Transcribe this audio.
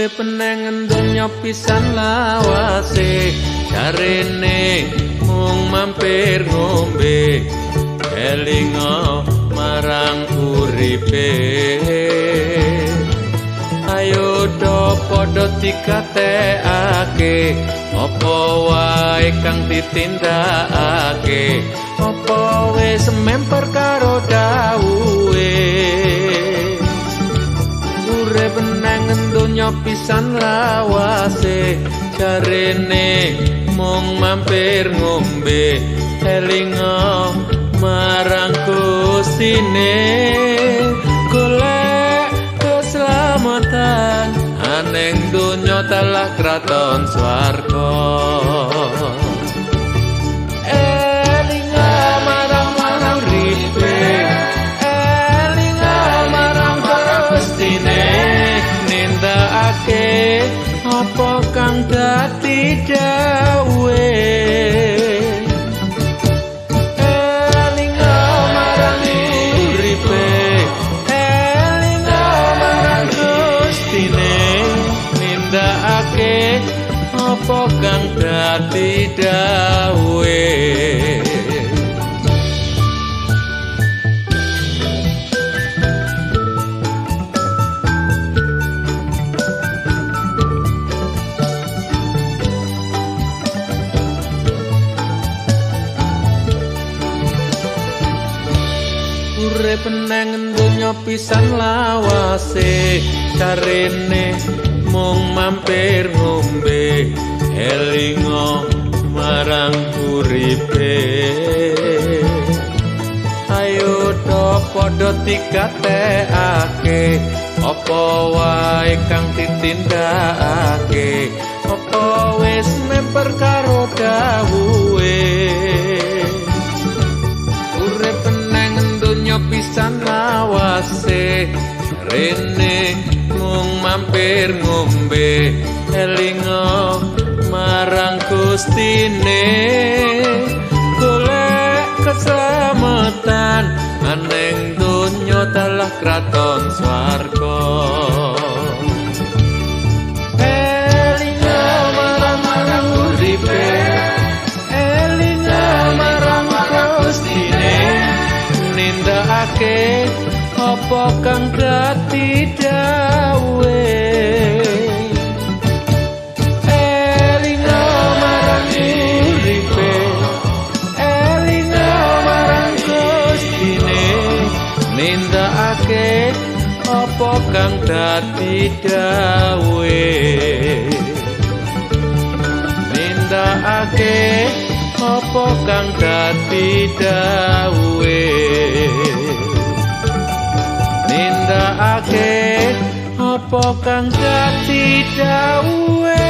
Urip nang donya pisan lawase, jarene mung mampir ngombe, elinga marang uripe. Ayo do padha dikatekake, apa wae kang ditindakake, apa wis memper karo dawuhe. Urip nang donya pisan lawase, jarene mung mampir ngombe, elinga marang Gustine. Golek keselamatan aneng donya telah kraton swarga. Elinga marang uripe, elinga marang Gustine, nindakake apa kang dadi dawuhe. Elinga marang uripe, elinga marang Gustine, nindakake apa kang dadi dawuhe. Urip nang donya pisan lawase, jarene mung mampir ngombe, elinga marang uripe. Ayo do padha dikatekake, apa wae kang ditindakake, apa wis memper karo dawuhe. Urip nang donya pisan lawase, rene mung mampir ngombe, elinga marang Gustine. Golek keselamatan aneng donya dalah kraton swarga. Elinga marang uripe, elinga marang Gustine, nindakake apa kang dadi dawuhe. Elinga marang uripe, elinga marang Gustine, nindakake apa kang dadi dawuhe. Nindakake apa kang dadi dawuhe. Nindakake apa kang dadi dawuhe.